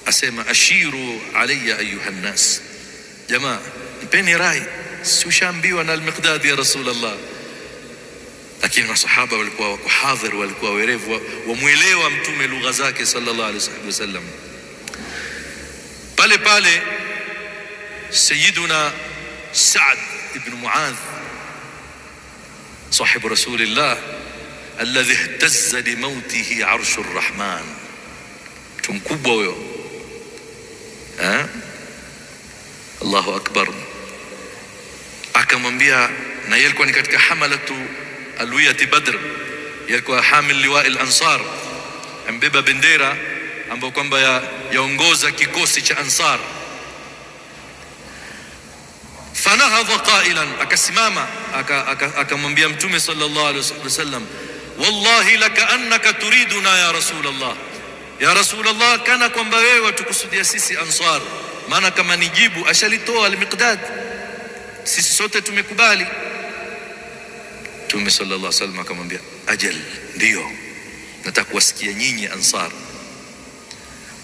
Asema ashiru alayya ayuha nnas, jamaa nipeni rai, si ushaambiwa na al-Miqdad ya Rasulullah. Lakini masahaba walikuwa wako hadhir, walikuwa werevu, wamuelewa mtume lugha zake sallallahu alaihi wasallam. Pale pale Sayyiduna Sa'd ibn Mu'adh صاحب رسول الله الذي اهتز لموته عرش الرحمن، mtu mkubwa huyo, Allahu akbar. Akamwambia, na yeye alikuwa ni katika hamalatu alwiyati Badr, yalikuwa hamil liwa al-Ansar, ambeba bendera ambayo kwamba yaongoza kikosi cha Ansar. Fanahadha qailan, akasimama akamwambia Mtume sallallahu alaihi wasallam, wallahi lakaannaka turiduna ya Rasulullah, ya Rasulullah, kana kwamba wewe watukusudia sisi Ansar. Maana kama nijibu ashalitoa al-Miqdad, sisi sote tumekubali. Mtume sallallahu alaihi wasallam akamwambia ajal, ndio nataka kuwasikia nyinyi Ansar.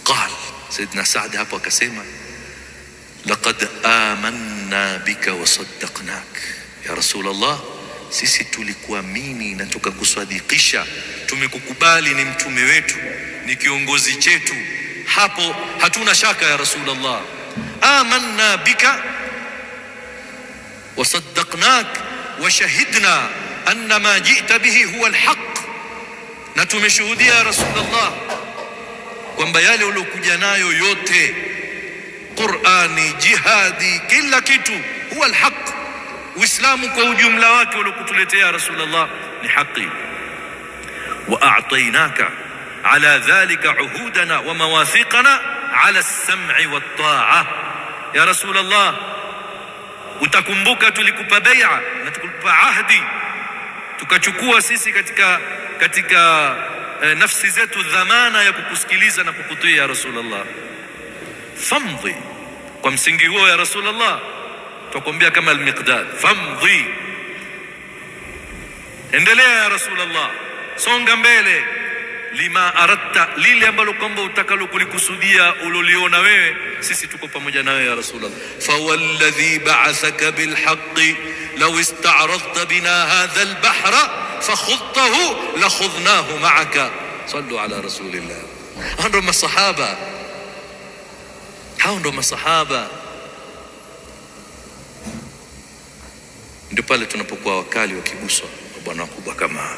Qal Sayyidina Saad hapo akasema laqad amanna bika wa saddaqnak ya Rasulullah, sisi tulikuamini na tukakusadikisha, tumekukubali ni mtume wetu, ni kiongozi chetu, hapo hatuna shaka ya Rasulullah. Amanna bika wa saddaqnak wa shahidna anna ma ji'ta bihi huwa alhaq, na tumeshuhudia ya Rasulullah kwamba yale uliokuja nayo yote, Qur'ani, jihadi, kila kitu, huwa alhaq. Uislamu kwa ujumla wake uliokutuletea Rasulullah ni haki. Wa a'tainaka ala dhalika uhudana wa mawathiqana ala as-sam'i wat-ta'a. Ya Rasulullah, utakumbuka tulikupa bai'a na tukupa ahdi, tukachukua sisi katika nafsi zetu dhamana ya kukusikiliza na kukutii ya Rasulullah. Famdhi, kwa msingi huo ya Rasulullah tukwambia kama al-Miqdad, famdhi, endelea ya Rasulullah, songa mbele, lima aratta, lile ambalo kwamba utakalo kulikusudia uloliona wewe, sisi tuko pamoja nawe ya Rasulullah. Fa walladhi ba'athaka bilhaqqi law ista'radta bina hadha al-bahra fakhudtahu lakhudnahu ma'aka. Sallu ala Rasulillah. Hao ndo masahaba, hao ndo masahaba. Ndio pale tunapokuwa wakali wakiguswa bwana wakubwa kama